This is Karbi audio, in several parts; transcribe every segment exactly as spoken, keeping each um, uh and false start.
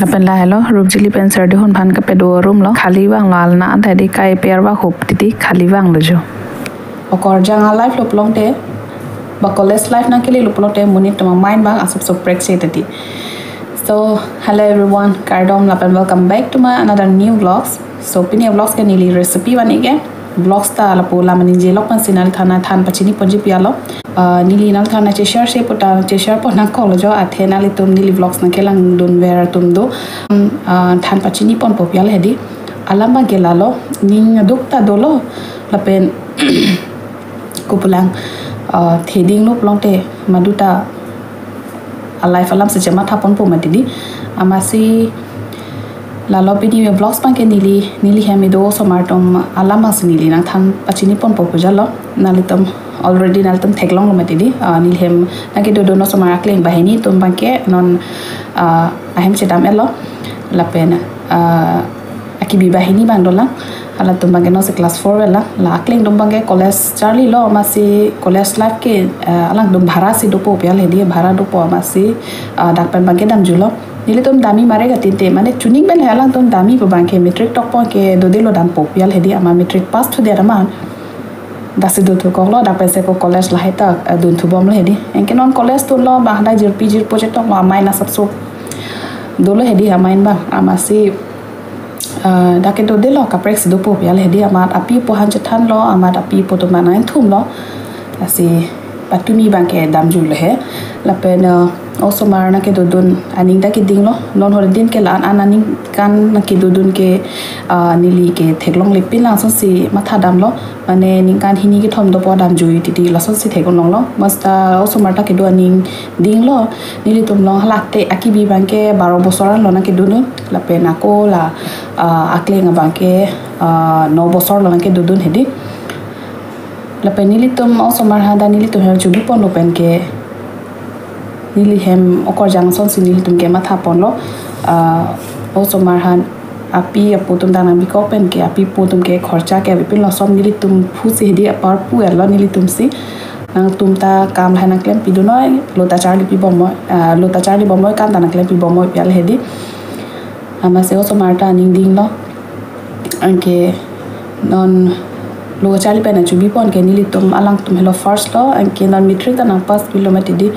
Lapen lahelo, Rupjili pen Serdihun aphan kepedo room lo, khali vanglo, alna anta di kai per va hup titi khali vanglo jo. Okorjang a-life lo pulote, ba college life nangkele lo pulote, monit atum a-mind abang asap soprek se titi. So, hello everyone, kardom lapen welcome back to my another new vlogs. So, pini vlogs ke neli recipe van-ik ke. Vlogs ta lapu lam ani jelok pen si nangli than than pachini ponji pi-etlo. Ah, neli nangli than che-share si puta che-share pon nangkoklo jo, athe nanglitum neli vlogs nangkelangdun ver atum do. Hmm, ah, than pachini ponpo pi-et hedi. Alam abang ke lalo, ning aduk ta dolo, lapen kopulang, ah, theding lo pulote, maduta a-life alam si chematha ponpo mati di. Amatsi lalo pini vlogs abang ke neli, neli hem ido osomar atum alam abang si neli nangthan pachini ponpo pu jalo. Nanglitum already nanglitum theklonglo mati di. Ah, neli hem nangkedodun osomar akleng banghini atum abang ke non, ah, ahem chedam-etlo. Lapen, ah, akibi banghini abang dolang. Halatum abang ke non si class four velang. La akleng atum abang ke college charlilo, amatsi college life ke, eh, alangtum bhara si dopo pi-et hedi, bhara dopo amatsi, eh, dak pen abang ke damjulo. Nelitum damji mare katinte, mane chuning pen he alangtum damji pu abang ke matric tokpo ke dodelo dampo pi-et hedi, amat matric pass thudet amat. Dak si dothu koklo, dak pen si ko college lahai ta, eh, dunthu bomlo hedi. Anke non college tunlo, ba hadak jirpi jirpo chetoklo, amei asap so dolo hedi, amei abang, amatsi ah, dak ke dodelo kaprek si dopo pi-et hedi, amat api apo aphan chethanlo, amat api apo atum aphan nangthumlo. Lasi patumi abang ke damjulo he. Lapen, ah, osomar nangkedodun aning ta kedinglo. Non hordin ke la-an an aningkan nangkedodun ke, ah, neli ke theklongle pin langsung si matha damlo. Mane ningkan hini kethom dopo damjui titi lason si theklonglo. Masta osomar ta kedo aning dinglo. Nelitum along halakte akibi abang ke baro bosor anlo nangkedodun. Lapen ako la, ah, akleng abang ke, ah, no bosor lo nangkedodun hedi. Lapen nelitum osomar hadak nelitum hem chubi ponlo pen ke neli hem okorjang ason si nelitum ke matha ponlo. Ah, osomar aphan api apo atum ta nangbikok pen ke api apo atum ke khorcha ke avepin lo, som nelitum aphu si hedi apar pu-etlo nelitum si. Nangtum ta kam lahai nangklem pidunoi, lo ta charli pi bomnoi, ah, lo ta charli bomnoi, kam ta nangklem pi bomnoi pi-et hedi. Amatsi osomar ta aning dinglo. Anke non lo charli pen nangchubi pon ke nelitum alangtum helo first lo, anke non matric ta nangpass pilo mati di.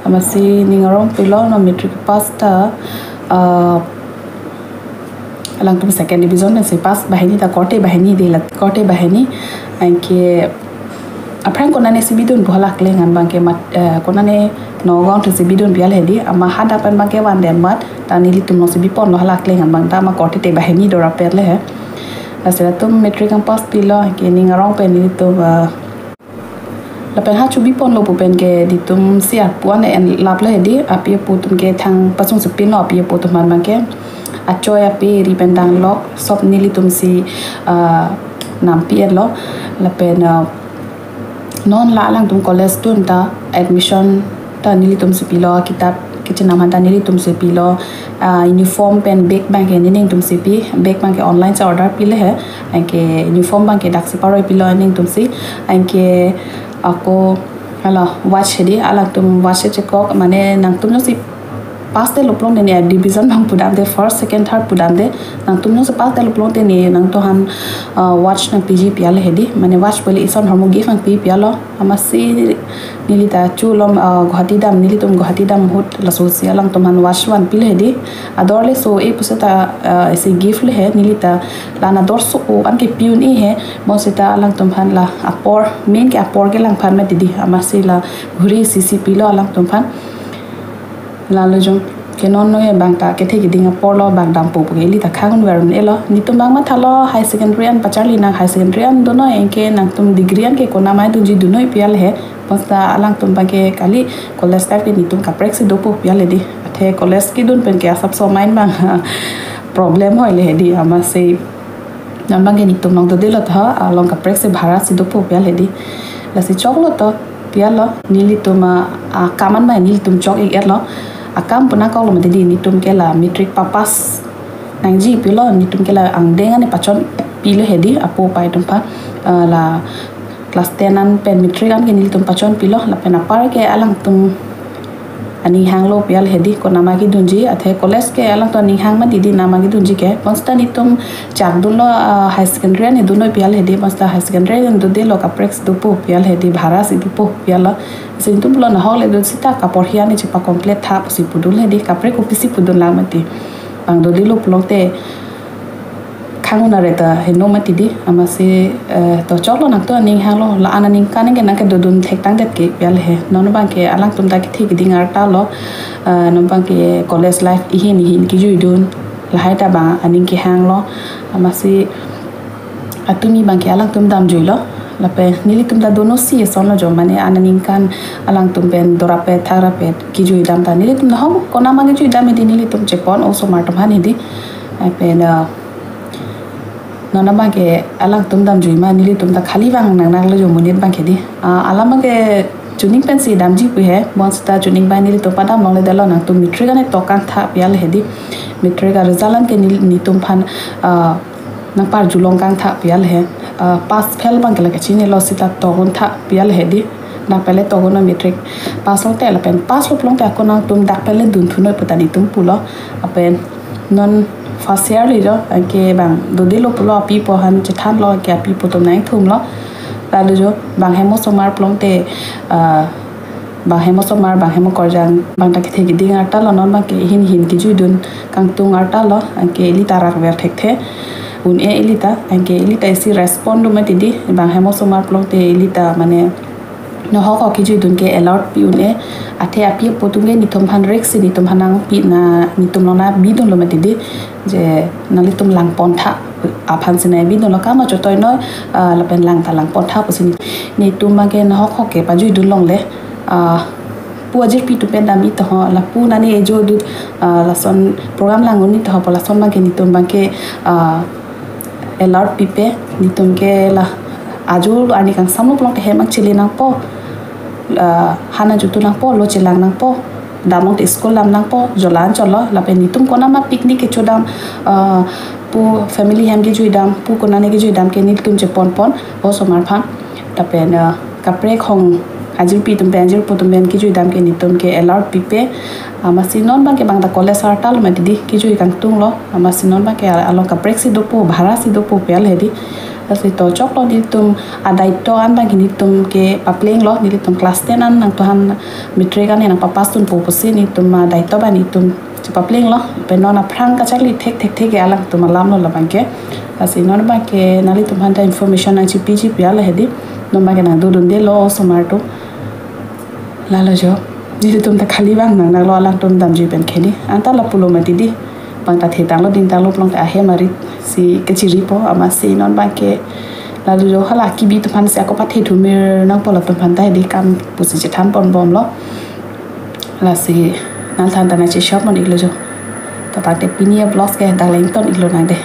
Amatsi ning arong pilo non matric pass ta, ah, alangtum second division si pass banghini ta korte banghini di la, korte banghini. Anke aphrang konane si bidun pu hala akleng an abang ke mat, eh, konane Nagaon thu si bidun pi-et hedi, amat hadak pen abang ke vande amat ta nelitum along si biponlo hala akleng an abang ta, amat korte te banghini do rapet le he. Lasi latum matric nangpass pilo, anke ning arong pen nelitum, eh, lapen ha chubi ponlo pu pen ke nelitum si apu an en laplo hedi, api apo atum ke thang pasung si pinlo, api apo atum aphan abang ke achoi ape ri pen danglok, sop nelitum si, ah, nampi-etlo. Lapen, ah, non la alangtum college tun ta admission ta nelitum si pilo, kitap kachinam aphan ta nelitum si pilo, ah, uniform pen bag abang ke nening atum si pi, bag abang ke online si order pile he, anke uniform abang ke dak si paroi pilo nening atum si, anke ako hala watch hedi, alangtum watch chekok, mane nangtum jongsi pass detlo pulote ne division abang pudamde, first, second, third pudamde, nangtum jongsi pass detlo pulote ne nangtumphan, ah, watch nangpiji pi-et hedi, mane watch pu le ison ahormu gift nangpi pi-etlo. Amatsi neli ta chulo, ah, Guwahati dam, nelitum Guwahati dam ahut laso si alangtum aphan watch vanpilo hedi. Ador le so-e puseta, ah, isi gift le he, neli ta la-an ador so-o an kepi un-e he, bonseta alangtum aphan la apor, main ke apor kelang aphan mati di, amatsi la ghuri isi si pilo alangtum aphan. Lalo jong Ke non noi bang ta kethe keding apor lo, bang dampo pu ke ili ta khang-un ver un-e lo. Netum bang mathalo high secondary an pacharli nang, high secondary an do noi, anke nangtum degree an ke konama dunji do noi pu ya le he. Bonta alangtum bang ke kali college life ke netum kaprek si dopo pu ya le di. Athe college kedun pen ke asapso main bang problem hoi le he di, amatsi non bang ke netum along dodelo ta, along kaprek si bhara si dopo pu ya le di. Lasi choklo to pu ya lo, nelitum a, akam an bang nelitum chok-ik-et lo. Akam pu nangkok lo mati di, netum ke la matric papass nangji pulo, netum ke la angdeng an pachonpilo he di, apo apai atum aphan, ah, la class ten an pen matric an ke nelitum pachonpilo, lapen apar ke alangtum aning hanglo pu ya le he di, konama kedunji, athe college ke alangtum aning hang mati di, nama kedunji ke. Bonta netum chakdunlo, ah, high secondary an do noi pu ya le he di, bonta high secondary an dodelo kaprek si dopo pu ya le he di, bhara si dopo pu ya lo. Si netum pulo nahok le dun sita kaporhi an chepa complete tha pusi pudun le he di, kaprek kopisi pudun lang mati. Bang dodelo pulote khang-un-ar ta heno mati di, amatsi, eh, to choklo nangtum aning hanglo, la-an aningkan ke nang kedodun thektang det ke pu ya le he. Non bang ke alangtum ta kethe keding arta lo, eh, non bang ke college life ihin ihin kejuidun, lahai ta bang aning kehang lo, amatsi atumi bang ke alangtum damjui lo, lapen nelitum ta dono si eson lo jo, mane an aningkan alangtum pen dorapet tharapet kejui dam ta, nelitum nahok konama kejui dam he di, nelitum chepon osomar atum aphan he di. Lapen, eh, non bang ke alangtum damjui ma, nelitum ta khali vang nang nang lo jo monit bang ke di. Ah, alam bang ke chuning pensi damji pu he, bonta chuning bang nelitum padam longle det lo, nangtum matric an tokang tha pu ya le he di. Matric a result an ke nel-, netum aphan, ah, nangparjulong kang tha pu ya le he. Ah, pass fail bang ke la kachinilo sita tok-un tha pu ya le he di. Dak pele tok-un matric pass lote lapen pass lo pulote ako nangtum dak pele dun thu noi pu ta netum pulo. Lapen non first year le jo, anke bang dodelo pulo, api apo aphan chethan lo, anke api apo atum nangthum lo. Lalo jo, bang hem osomar pulote, ah, bang hem osomar, bang hem okorjang, bang ta kethe keding arta lo, non bang ke ihin ihin kejuidun kangtung arta lo, anke ili ta rak ver thekthe un-e ili ta, anke ili ta isi respond do mati di, bang hem osomar pulote ili ta mane nahok kok kejuidun ke allowed pi un-e, athe api apo atum ke netum aphan risk si netum aphan nangpi na, netum along nangbi dunlo mati di, je nanglitum langpon tha aphan si nangbi dunlo, kama chotoi noi, ah, lapen lang ta langpon tha pusi ne, netum bang ke nahok kok ke pajuidun longle, ah, pu ajirpi atum pen dam-i to ho, lapu nani ejo dut, ah, lason program lang un-i to ho pu lason bang ke netum bang ke, ah, allowed pipe, netum ke la ajo arni kangsam lo pulote hem an chele nangpo, ah, han an jutu nangpo, lo chelang nangpo, dam along te school dam nangpo, jolan cholo, lapen netum konama picnic kechodam, ah, pu family hem kejui dam, pu konane kejui dam ke netum chepon pon osomar aphan. Lapen, ah, kaprek hong ajirpi atum pen, ajirpo atum pen kejui dam ke netum ke allowed pipe. Amatsi non bang ke bang ta college arta lo mati di, kejui kangtung lo. Amatsi non bang ke along kaprek si dopo, bhara si dopo pu ya le he di. Lasi to choklo, netum adaito an bang ke netum ke papleng lo, netum class ten an nangtuhan matric an nangpapass dunpo pusi netum adaito bang netum chepapleng lo. Pen non aphrang kacharli thek thekthe ke alangtum alam lo labang ke. Lasi non bang ke nanglitum aphan ta information nangchipiji pu ya le he di. Non bang ke nangdodundelo osomar atum. Lalo jo, nelitum ta khali vang nang nang lo alangtum damjui pen ke di. Anta lapulo mati di. Bang ta thetang lo dingtang lo pulote ahem arit si kechiripo, amatsi non bang ke lalo jo, hala kebi atum aphan si ako pathe thumir nangpo, latum aphan ta he di kam pusi chethan pon bom lo. Lasi nangthan ta nangcheshop pon-iklo jo. To tangte pini a-vlogs ke dak le ington-iklo nang de.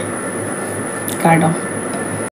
Kardom.